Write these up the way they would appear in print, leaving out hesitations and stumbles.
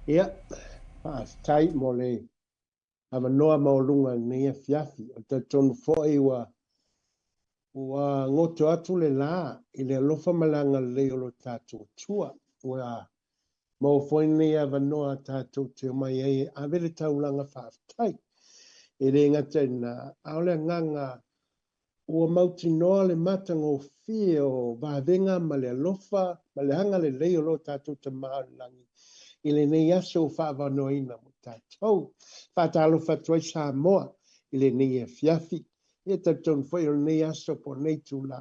Ia, faafetai mo le avanoa maualuga i lenei afiafi. O le talitonu foi ua goto atu le la i le alofa ma le agalelei o lo tatou Atua. Ua maua foi lenei avanoa tatou te omai ai e ave le taulaga faafetai. E le gata i lena, a o le agaga ua mautinoa le matagofie o vavega ma le alofa ma le agalelei o lo tatou Tama o le lagi i lenei aso ua faaavanoaina mo tatou. Faatalofa atu ai Samoa i lenei afiafi. Ia talitonu foi o lenei aso po o lenei itula,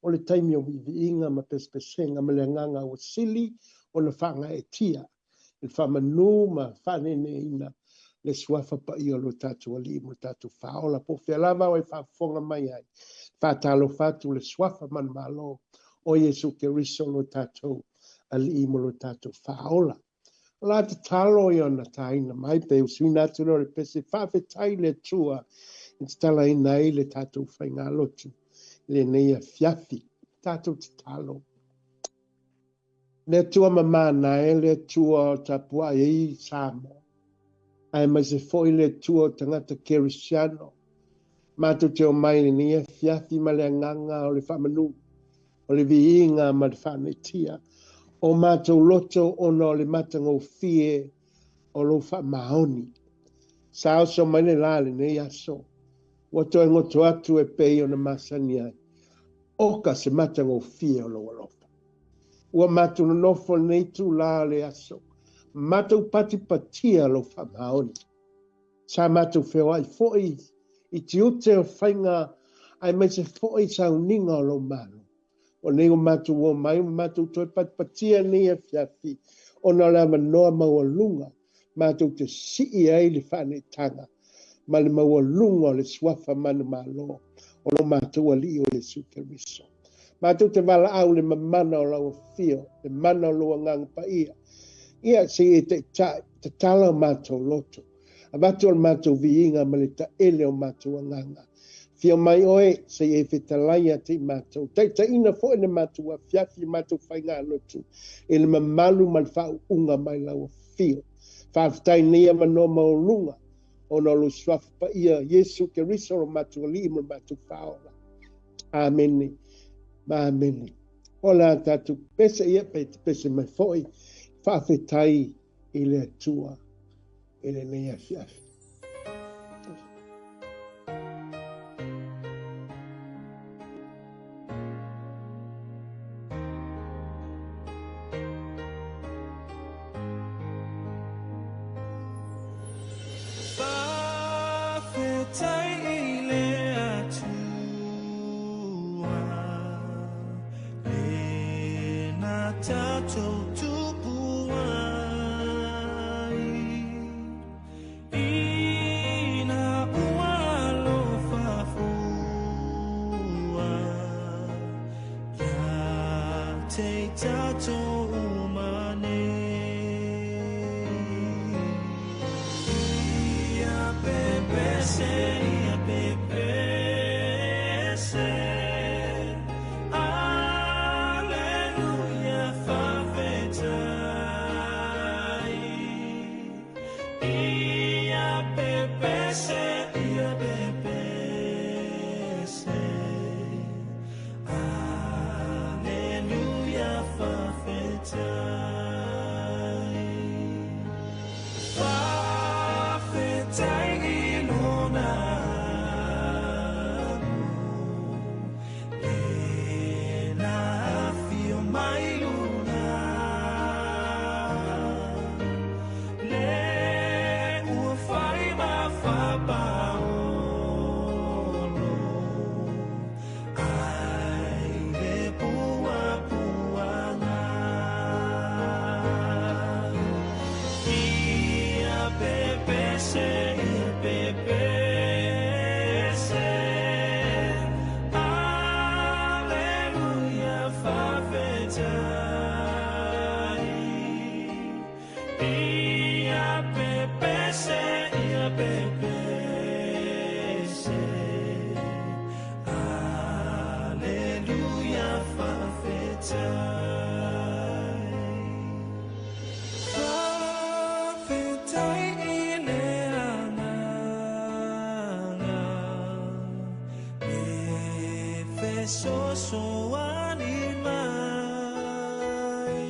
o le taimi o viiviiga ma pesepesega ma le agaga ua sili ona faagaeetia i le faamanu ma faaneeneeina le suafa paia o lo tatou Alii ma lo tatou Faaola. Po o fea lava o e faafofoga mai ai, faatalofa atu le suafa manumalo o Iesu Keriso lo tatou Alii ma lo tatou Faaola. O la tatalo ia ona taina mai pe usuina atu lea o le pese faafetai le Atua e tatalaina ai le tatou faigalotu i lenei afiafi. Tatou tatalo. Le Atua mamana e, le Atua o tapuai ai Samoa, aemaise foi le Atua o tagata Kerisiano. Matou te omai i lenei afiafi ma le agaga o le faamanu, o le viiga ma le faaneitia o matou loto ona o le matagofie o lou faamaoni. Sa oso mai le la lenei aso, ua toe goto atu e pei ona masani ai, oka se matagofie o lou alofa. Ua matou nonofo lenei itulā o le aso, matou patipatia lou faamaoni. Sa matou feoai foi i tiute o faiga aemaise foi sauniga o lou Malo. O nei ua matou omai ua matou toe patipatia lenei afiafi ona o le avanoa maualuga matou te sii ai le faaneetaga ma le maualuga o le suafa manumalo o lo matou Alii o Iesu Keriso. Matou te valaau le mamana o lau afio, le mana o lou agaga paia. Ia se i e taitai, tatala o matou loto, avatu o le matou viiga ma le taele o matou agaga. Fia mai oe, se i e fetalai ia te i matou. Taitaiina foi le matou afiafi, matou faigalotu, i le mamalu ma le faauuga mai lau afio. Faafetai nei avanoa maualuga ona o lou suafa paia Iesu Keriso lo matou Alii ma lo matou Faaola. Amene. Ma amene. O le a tatou pese ia pe te pese mai foi. Faafetai i le Atua i lenei afiafi. Faafetai i le Atua, lena tatou tupu ai, ina ua alofa fua ia te tatou uma nei. Ia pepese, ia pepese, Aleluia, faafetai. Ia pepese, ia pepese, Aleluia, faafetai. Faafetai i lona ago, lena afio mai luna, le ua fai ma faapaolo, ai le puapuaga. Ia pepese, ia pepese, Aleluia, faafetai. Ia pepese, ia pepese, Aleluia, faafetai. Fesoasoani mai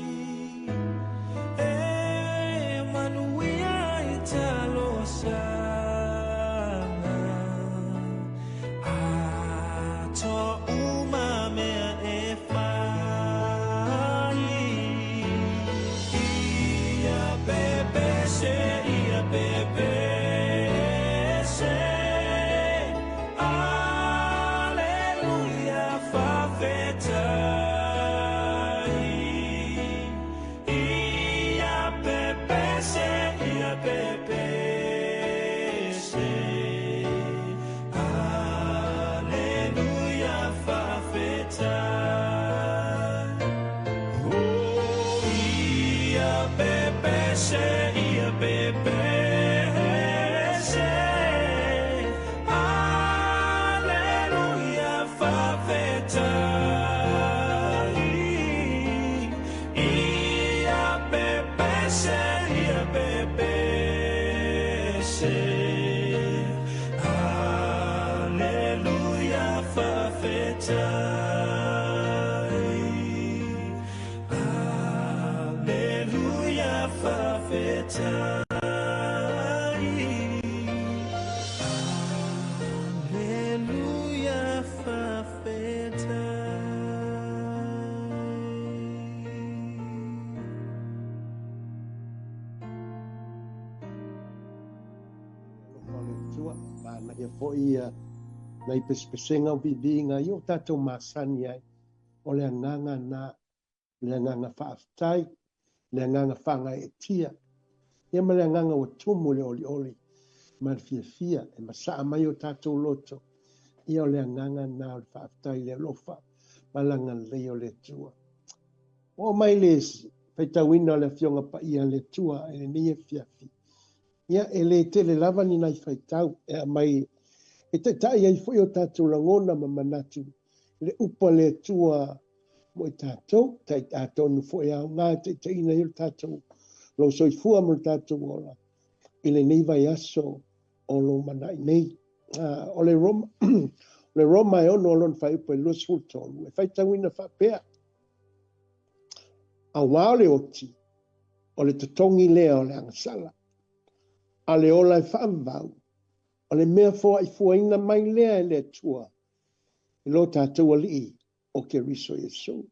E manuia i talosaga Atoa uma mea e fai Ia pepese, ia pepese Aleluia, faafetai Ia pepese, ia pepese Aleluia, faafetai Oh, ia pepese, ia pepese Aleluia, faafetai Ia pepese, ia pepese Aleluia, faafetai Aleluia, faafetai Aleluia, faafetai. Alofa o le Atua, manaia foi ia nai pesepesega o viiviiga ia o tatou masani ai. O le agaga na, le agaga faafetai, le agaga faagaeetia, ia ma le agaga ua tumu le olioli ma le fiafia e masaa mai o tatou loto. Ia o le agaga na o le faafetai i le alofa ma le agalelei o le Atua. Oo mai le faitauina o le Afioga Paia a le Atua i lenei afiafi. Ia, e le tele lava ni nai faitau e aumai e taitai ai foi o tatou lagona ma manatu i le upu a le Atua mo i tatou, atonu foi e aoga e taitaiina ai o le tatou lou soifua ma le tatou ola i lenei vaiaso o lo manai nei. O le Roma, o le Roma e 6 lona fuaiupu e 23, e faitauina faapea, Auā o le oti, o le totogi lea o le agasala, a le ola e faavavau, o le mea foaifuaina mai lea e le Atua i lo tatou Alii o Keriso Iesu.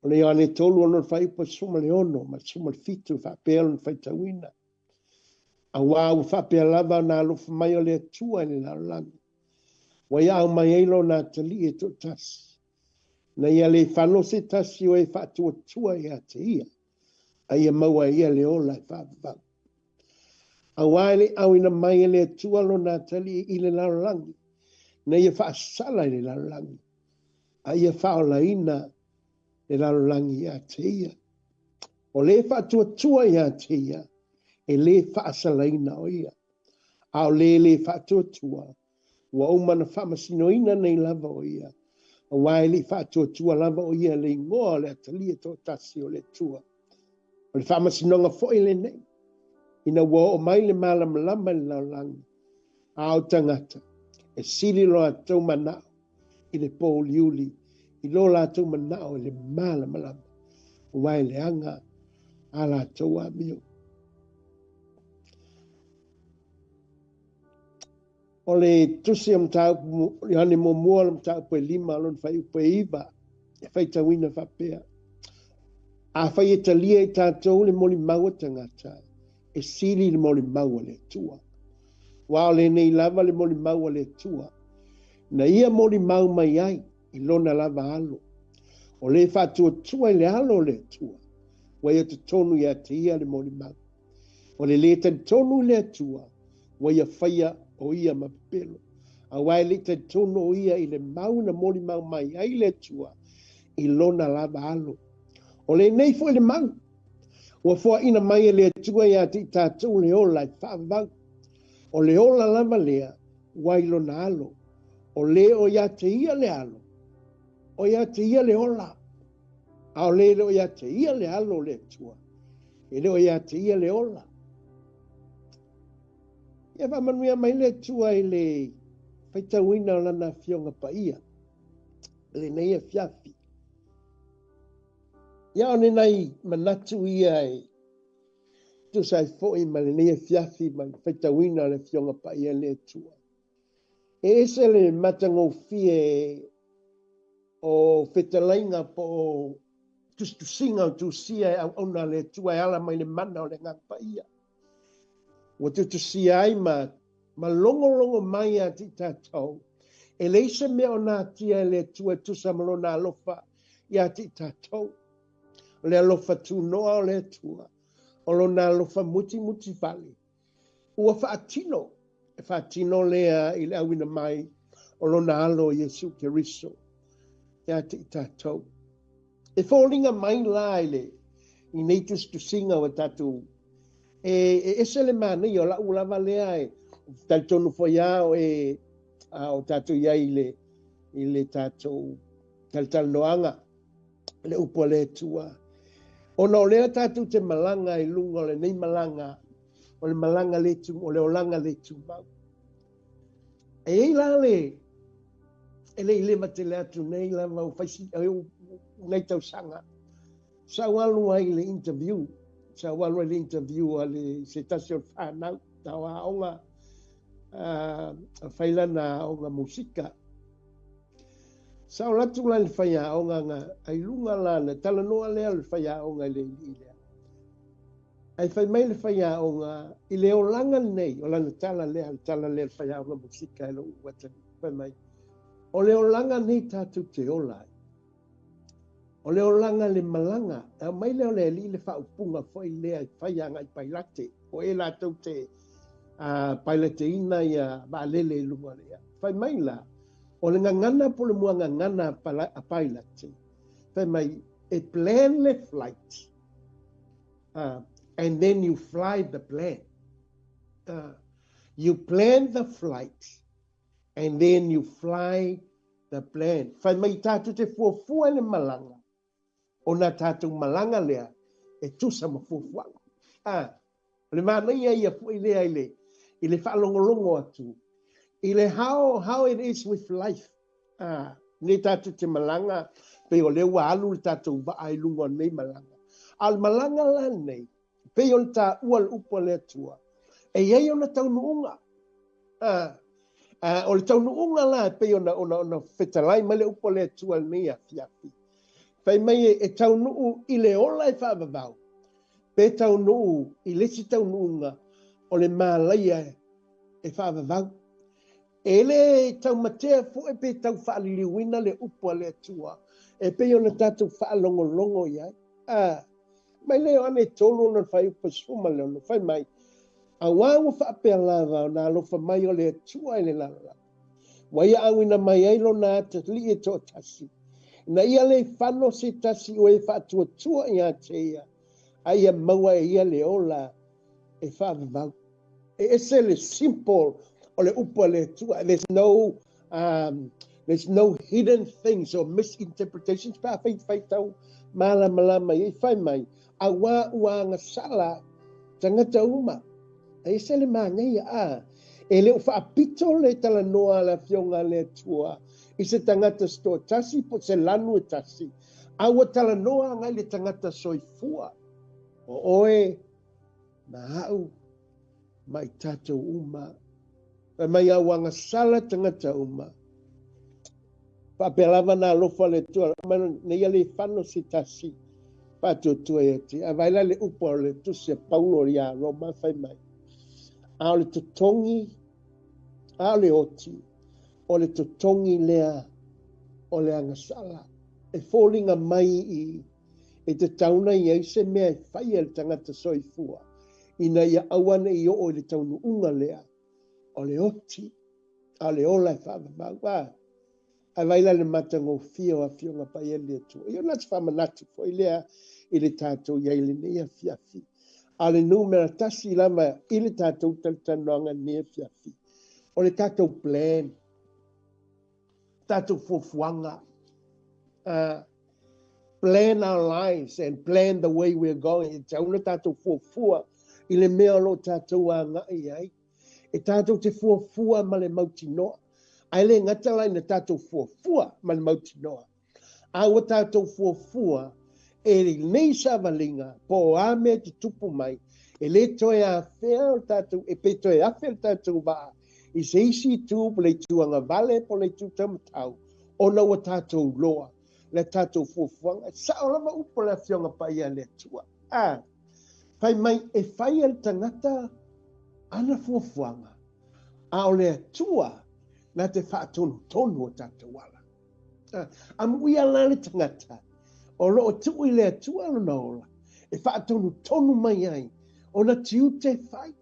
O le Ioane 3 lona fuaiupu e 16 ma le 17 e faapea lona faitauina. Auā ua faapea lava ona alofa mai o le Atua i le lalolagi, ua ia aumai ai lona atalii e toatasi, na ia le fano se tasi o e faatuatua ia te ia, a ia maua e ia le ola e faavavau. Auā e le auina mai e le Atua lona atalii i le lalolagi, na ia faasala i le lalolagi, a ia faaolaina le lalolagi ia te ia. O le faatuatua ia te ia, e le faasalaina o ia. A o le le faatuatua, ua uma na faamasinoina nei lava o ia, auā e le i faatuatua lava o ia le igoa o le atalii e toatasi o le Atua. O le faamasinoga foi lenei, ina ua oo mai le malamalama i le lalolagi, a o tagata, e sili lo latou manao i le pōuliuli, i lo latou manao i le malamalama, auā e leaga a latou amio. O le tusi o mataupu Ioane muamua o le mataupu e 5 lona fuaiupu e 9 e faitauina faapea, Afai e talia i tatou le molimau a tagata, e sili le molimau a le Atua. Auā o lenei lava le molimau a le Atua, na ia molimau mai ai i lona lava alo. O le faatuatua i le alo o le Atua, ua ia totonu ia te ia le molimau. O le le talitonu i le Atua, ua ia faia o ia ma pepelo. Auā e le i talitonu o ia i le mau na molimau mai ai le Atua i lona lava alo. O lenei foi le mau, ua foaina mai e le Atua ia te i tatou le ola e faavavau. O le ola lava lea ua i lona alo. O le o ia te ia le alo, o ia te ia le ola. A o le le o ia te ia le alo o le Atua, e le o ia te ia le ola. Ia faamanuia mai le Atua i le faitauina o lana Afioga Paia. Lenei afiafi. Ia o ni nai manatu ia e tusa ai foi ma lenei afiafi ma le faitauina o le Afioga Paia a le Atua. E ese le matagofie o fetalaiga po o tusitusiga o tusia e auauna a le Atua e ala mai le mana o le Agaga Paia. Ua tutusia ai ma ma logologo mai ia te i tatou. E leai se mea o natia e le Atua e tusa ma Lona alofa ia te i tatou. O le alofa tunoa o le Atua, o Lona alofa mutimuti vale, ua faatino, e faatino lea i le auina mai o Lona Alo Iesu Keriso ia te i tatou. E foliga mai la i le i nei tusitusiga ua tatou e, e ese le manaia o la'u lava lea e talitonu foi lava o e a o tatou i ai i le i le tatou talatalanoaga le upu a le Atua. Ona o lea tatou te malaga i luga o lenei malaga, o le malaga le tu, o le olaga le tumau. E i ai la le, e le i leva tele atu nei lava ua fai si, nai tausaga, sa ou alu ai i le interview, sa ou alu ai i le interview a le, se tasi o le fanau, tau aoga, fai lana aoga musika. Sa ou alu atu la i le faiaoga na, ai luga la, na talanoa lea o le faiaoga i le alii lea. Ae fai mai le faiaoga i le olaga lenei, o lana tala lea, le tala lea le faiaoga musika e lou atalii, fai mai, o le olaga nei tatou te ola ai. O le olaga le malaga, e aumai lea o le alii le faaupuga foi lea e fai agai Pailate, o e latou te pailateina ia vaalele i luga o le ea. Fai mai la, o le gagana po o le muagagana a Pailate, fai mai, e plan le flight, and then you fly the plan. You plan the flight, and then you fly the plan. Fai mai tatou te fuafua i le malaga, ona tatou malaga lea e tusa ma fuafuaga. O le manaia ia foi lea i le, i le faalogologo atu, i le how it is with life. Nei tatou te malaga, pei o lea ua alu le tatou vaa i luga o nei malaga. A o le malaga la nei, pei o le taua le upu a le Atua, e i ai ona taunuuga. O le taunuuga la e pei ona, ona, ona fetalai mai le upu a le Atua i lenei afiafi. Fai mai e, e taunuu i le ola e faavavau, pe taunuu i le isi taunuuga o le malaia e faavavau. E le taumatea foi pe tau faaliliuina le upu a le Atua e pei ona tatou faalogologo i ai. Mai le Ioane 3 ona fuaiupu 16, fai mai, Auā ua faapea lava ona alofa mai o le Atua i le lalolagi, ua ia auina mai ai lona atalii e toatasi, ina ia le fano se tasi o e faatuatua ia te ia, a ia maua e ia le ola e faavavau. E ese le simple o le upu a le Atua. There's no hidden things or misinterpretations pe a fai faitau malamalama i ai. Fai mai, auā ua agasala tagata uma. E ese le manaia a. E le o faapito le talanoa a le Afioga a le Atua i se tagata se toatasi po o se lanu e tasi, a ua talanoa agai le tagata soifua. O oe ma a'u ma i tatou uma. Fai mai a ua agasala tagata uma. Faapea lava na alofa le Atua, ina ia le fano se tasi faatuatua ia te. A vaai la le upu o le tusi a Paulo ia Roma, fai mai, a o le totogi, a o le oti, o le totogi lea o le agasala. E foliga mai i e tatau ona i ai se mea e fai e le tagata soifua, ina ia aua ne i oo i le taunuuga lea o le oti, a o le ola e faavavau. A, ae vaai la le matagofie o Afioga Paia le Atua. Ia o se faamanatu foi lea i le tatou i ai lenei afiafi. A o le numera tasi lava i le tatou talatalanoaga lenei afiafi, o le tatou plan, tatou fuafuaga. Plan our lives and plan the way we are going. E tatau ona tatou fuafua i le mea o lo o tatou agai ai. E tatou te fuafua ma le mautinoa. Ae le gata la ina tatou fuafua ma le mautinoa, a ua tatou fuafua e lenei savaliga po o a mea e tutupu mai, e le toe afea o le tatou, e pe toe afe le tatou vaa i se isi itu po o le itu agavale po o le itu taumatau, ona ua tatou loa le tatou fuafuaga. E sao lava upu a le Afioga Paia a le Atua. A fai mai e fai e le tagata ana fuafuaga, a o le Atua na te faatonutonu o tatou ala. Amuia la le tagata o lo o tuu i le Atua lona ola e faatonutonu mai ai ona tiute fai.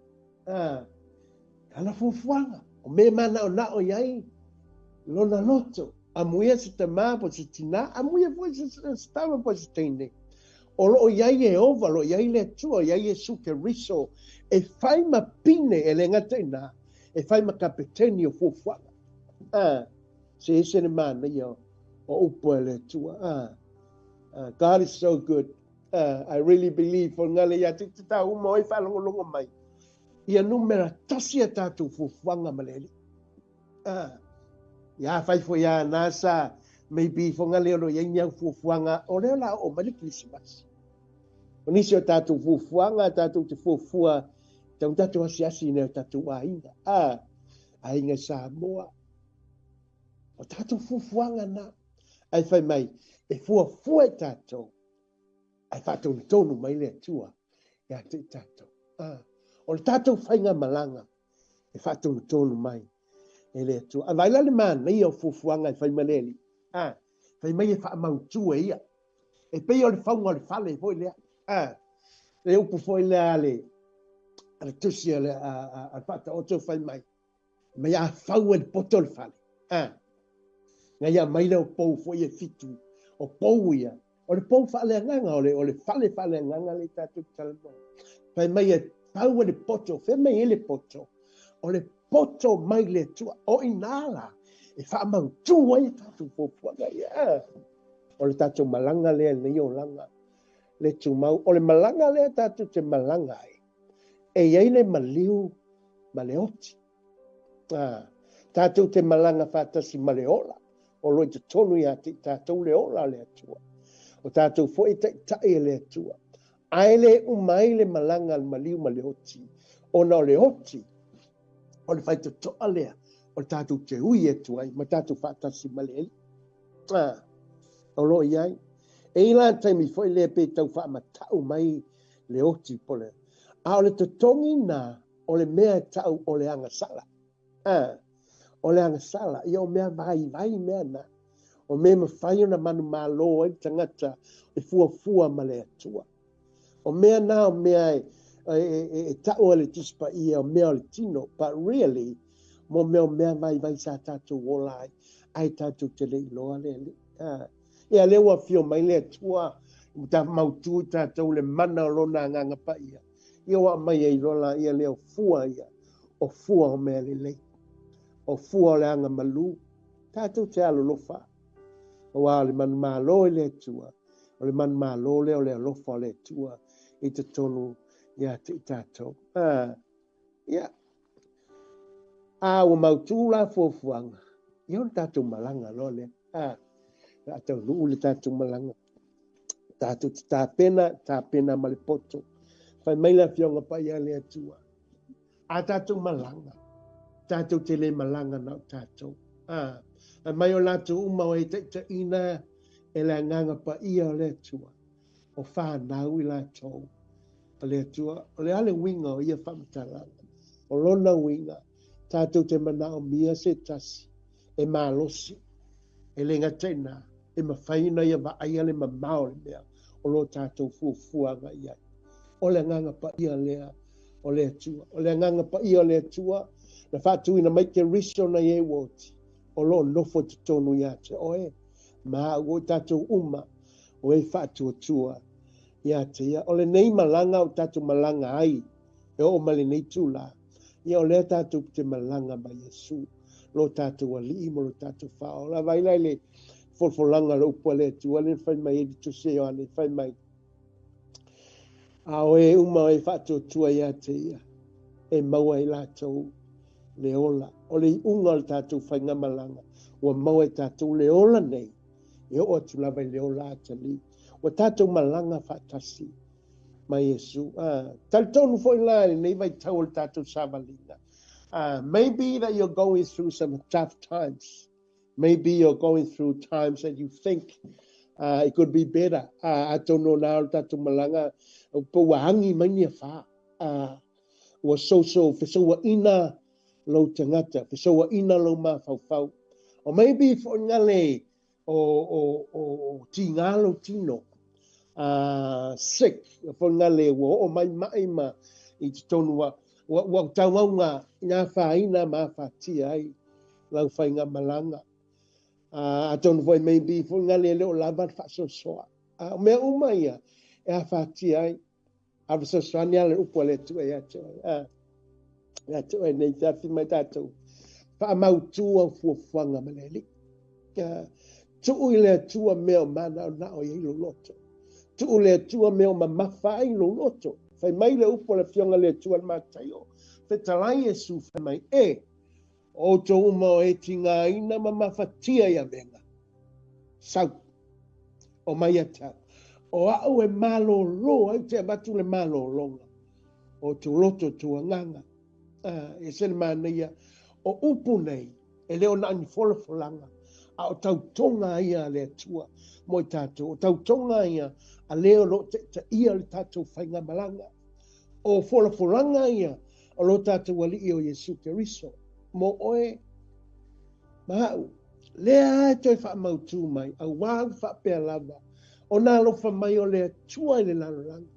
Ana fuafuaga, o mea manaonao i ai lona loto. Amuia se tamā po o se tinā, amuia foi se tama po o se teine. O lo o i ai Ieova, o lo o i ai le Atua, o i ai Iesu Keriso e fai ma pine, e le gata i ina, e fai ma kapeteni o fuafuaga. Se ese le manaia o upu a le Atua. God is so good. I really believe o ngale ia te te tau uma o e whaalongolongo mai. Ia numera tasi a tātou fuafuaga ma le Alii. Ia fai foi a nā sa maybe fonga leo lo iai ni au fuafuaga o lea la o mai le Kerisimasi. O nisi o tātou fuafuaga, tātou te fuafua, tau tātou asiasi nei o tātou aiga. Aiga Samoa. O tātou fuafuaga na. Ai fai mai, e fuafua i tātou, ai whaatonutonu mai le Atua ia te i tātou. O le tātou whainga malanga, e whaatonutonu mai e le Atua. A vai la le manaia o fuafuaga e fai ma le Alii. Fai mai e faamautu e ia. E pei o le fauga o le fale foi lea. Le upu foi lea a le tusi a le Faataoto fai mai. Mai a fau e le poto o le fale. Ngai ia mai leo pou foi e fitu. O pou ia. O le pou faaleagaga, o le fale faaleagaga le tatou talanoa. Fai mai e fau e le poto, fai mai e le poto. O le poto mai le Atua. O ina la, e faamautu ai tatou fuafuaga ia. O le tatou malaga lea nei olaga le tumau. O le malaga lea tatou te malaga ai. E iai le maliu ma le oti. Tatou te malaga faatasi ma le ola. O lo i totonu ia te tatou le ola le Atua. O tatou foi taitai e le Atua. Ae le uma ai le malaga al maliu ma le oti. Ona o le oti, o le faitotoa lea, o le tatou te ui atu ai, ma tatou faatasi ma le Alii. O lo o iai. E i la taimi foi lea pe tau faamatau mai le oti po le. A o le totogi na, o le mea e tau o le agasala. O le agasala, ia o mea vaivai mea na. O mea mawhai ona manu malo ai tangata e fuafua ma le Atua. O mea na o mea e tau a le Tusi Paia, o mea o le tino. But really, mo mea o mea vaivai sa tātou ola ai, ai tātou te le iloa le Alii. Ia lea ua afio mai le Atua, ta mautu i tātou le mana o lona agaga paia. Ia ua mai ai loa la ia lea o fua ia, o fua o mea lelei. O fua o le aga malu, tātou te alolofa. Aua o le manumalo i le Atua, o le manumalo lea o le alofa o le Atua i totonu ia te i tātou. Ia. A ua mautu la fuafuaga, ia o le tātou malaga loa lea. A taunuu le tātou malaga. Tātou te tapena, tapena ma le poto. Fai mai le Afioga Paia a le Atua. A tātou malaga, tātou te le malaga na o tātou. Fai mai o latou uma o e taitaiina e le agaga paia o le Atua. O whanau i latou o le Atua. O le ale uiga o ia faamatalaga. O lona uiga, tātou te manaomia se tasi e malosi. E le gata i ina, e mafai ona ia vaaia le mamao le mea o lo tātou fuafuaga i ai. O le agaga paia lea o le Atua. O le agaga paia o le Atua, na faatuina mai Keriso na i e ua oti. O lo nofo totonu ia te oe. Ma au o tātou uma o e faatuatua ia te ia. O lenei malaga o tātou malaga ai, e o ma lenei tūlā. Ia o lea tātou te malaga ma Iesu. Lo tātou alii mo lo tātou whaola. Vai lai le folfolanga le upu a le Atua le fai mai e le tusi e Ioane fai mai. A o e uma o e faatuatua ia te ia, e maua i latou le ola. O le iuga o le tatou faigamalaga, ua maua e tatou le ola nei, e oo atu lava i le ola atalii. Ua tatou malaga faatasi ma Iesu. Talitonu foi la i lenei vaitau o le tatou savaliga. Maybe that you're going through some tough times. Maybe you're going through times that you think it could be better. Atonu o na o le tatou malaga, po ua agi mai ni afa. Ua soso fesouaina lou tagata, fesouaina lou mafaufau. Or maybe foi ngale o tiga lou tino, sick, foi ngale ua oo mai mai ma i totonu ua tauauga i afaina ma afatia ai lau faigamalaga. Atonu foi maybe foi ngale e le o lava le faasoasoa. O mea uma ia e afatia ai. A fesoasoani ala le upu a le Atua ia te oe. Ia te oe nei te afi mai tatou. Faamautu au fuafuaga ma le Alii. Tuu i le Atua mea o manaonao i ai lou loto. Tuu le Atua mea o mamafa ai lou loto. Fai mai le upu a le Afioga le Atua i le Mataio. Fetalai Iesu fai mai, e, o outou uma o e tigaina ma mafatia i avega. Sau. O mai ia te au. O au e malōlō ai te avatu le malōlōga. O outou loto outou agaga. E se le manaia. O upu nei, e le o na o ni folafolaga, a o tautoga ia a le Atua mo i tatou. O tautoga ia a le o lo o taitaia le tatou faigamalaga. O folafolaga ia o lo tatou Alii o Iesu Keriso mo oe ma au. Lea e toe faamautu mai, auā ua faapea lava, ona alofa mai o le Atua i le lalolagi.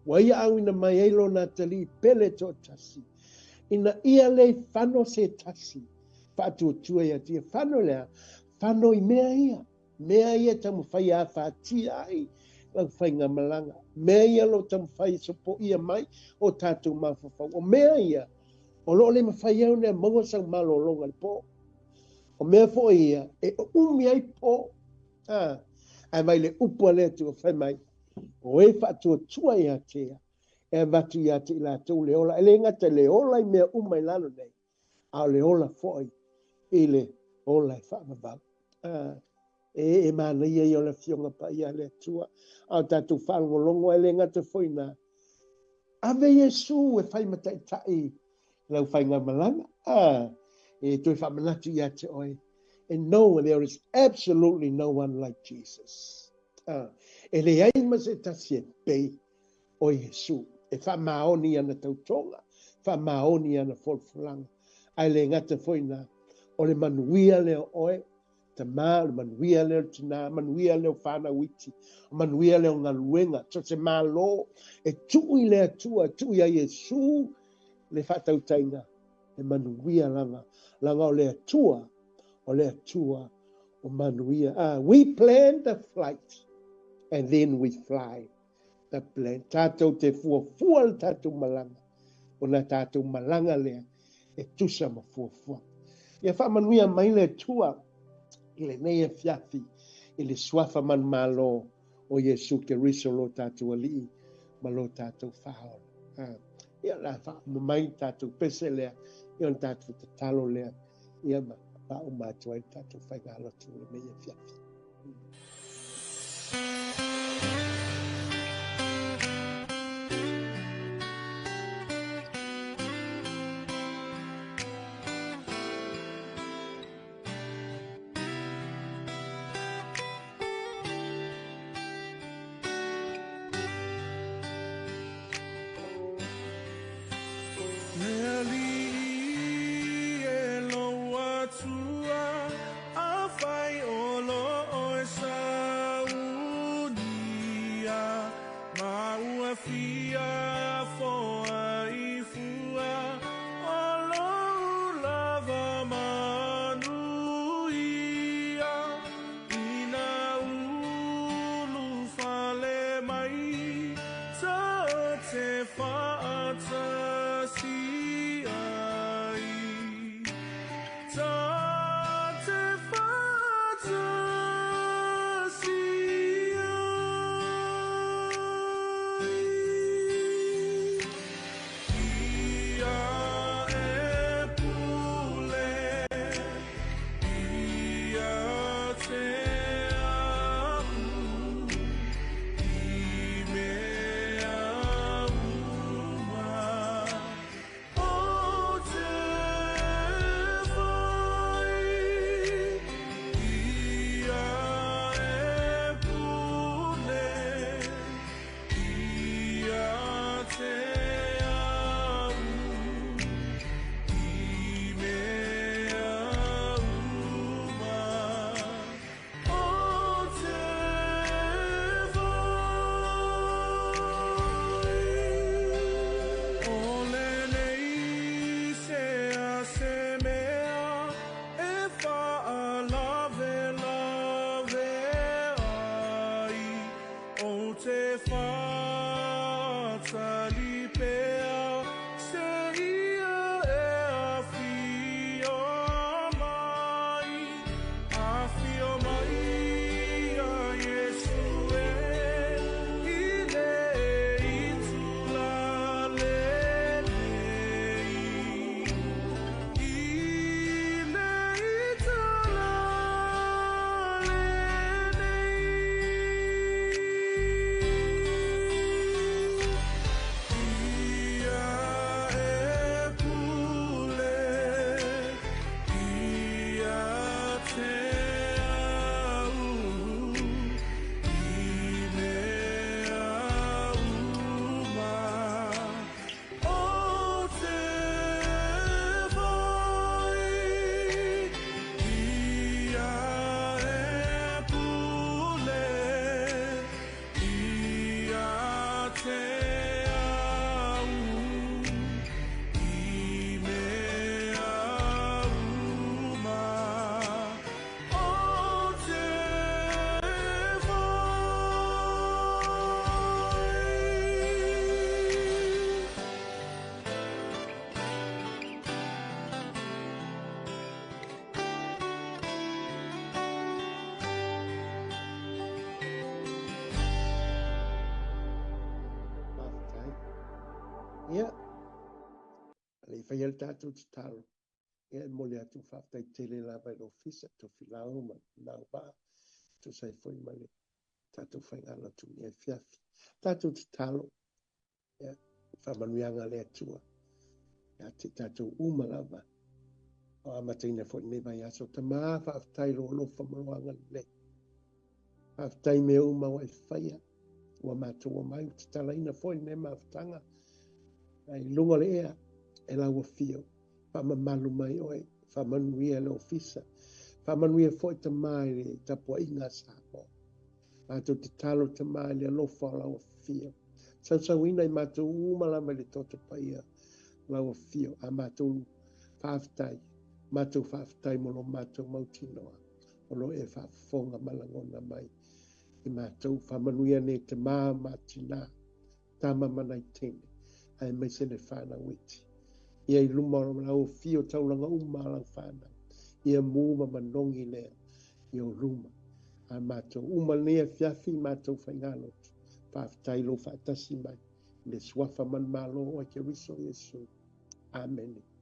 Ua ia auina mai ai lona atalii pele toatasi, ina ia le fano se tasi, faatuatua ia te ia. Fano lea, fano i mea ia. Mea ia e taumafai e afatia ai lau faigamalaga. Mea ia o lo o taumafai e sopoia mai o tatou mafaufau. O mea ia, o lo o le mafai ai ona maua sau malologa i le po. O mea foi ia, e umi ai po. Ae mai le upu a le Atua fai mai, o e faatuatua ia te ia, e avatu ia te i latou le ola. E le gata i le ola i mea uma i lalo nei, a o le ola foi i le ola e faavavau. E manaia ia o le Afioga Paia a le Atua, a o tatou faalogologo e le gata foi na ave Iesu e fai ma taitai lau faigamalaga. E toe faamanatu ia te oe. And no, there is absolutely no one like Jesus. E leai ma se tasi e pei o Iesu. E faamaoni ana tautoga, faamaoni ana folafolaga. Ae le gata foi na, o le manuia lea o oe, tamā, o le manuia lea o le tinā, manuia lea o whānau iti, o manuia lea o galuega, so se malo, e tuu i le Atua, e tuu ia Iesu le faatautaiga, e manuia lava, laga o le Atua, o le Atua o manuia. We plan the flight and then we fly the plane. Tātou te fuafua le tātou malaga, o na tātou malaga lea, e tusa ma fuafua. Ia faamanuia mai le Atua i lenei afiafi, i le suafa manumalo o Iesu Keriso lo tātou Alii ma lo tātou Faaola. Ia la faauma mai tātou pese lea, ia ona tātou tatalo lea, ia ma faauma atu ai le tātou faigalotu i lenei afiafi. Le Alii e lou Atua, afai o lo oe saunia, ma ua fia foa i fua, o lou lava manuia, ina ulufale mai, ta te faatasi ai. Ta te faatasi ai. Ia e Ia, a le i faia le tatou tatalo, ia e momoli atu faafetai tele lava i le Ofisa, Tofilau ma Nauvaa, tusa ai foi ma le tatou faigalotu i lenei afiafi. Tatou tatalo, ia, faamanuiaga a le Atua ia te tatou uma lava o amataina foi lenei vaiaso. Tama, faafetai lou alofa ma lou agalelei. Faafetai mea uma ua e faia, ua matou omai, ua tatalaina foi lenei mafutaga i luga o le ea e lau afio. Faamamalu mai oe, faamanuia le ofisa, faamanuia foi Tama i le tapuaiga a Samoa. Matou tatalo Tama i le alofa o lau afio. Sausauina i matou uma lava i le toto paia lau afio. A matou faafetai, matou faafetai mo lo matou mautinoa o lo e faafofoga ma lagona mai i matou. Faamanuia nei tama ma tina, tama ma nai teine, aemaise le fanau iti. Ia i luma o lau afio taulaga uma a lau fanau. Ia mu ma manogi lea i o luma. A matou uma lenei afiafi matou faigalotu. Faafetai lou faatasi mai. I le suafa manumalo o Keriso Iesu. Amene.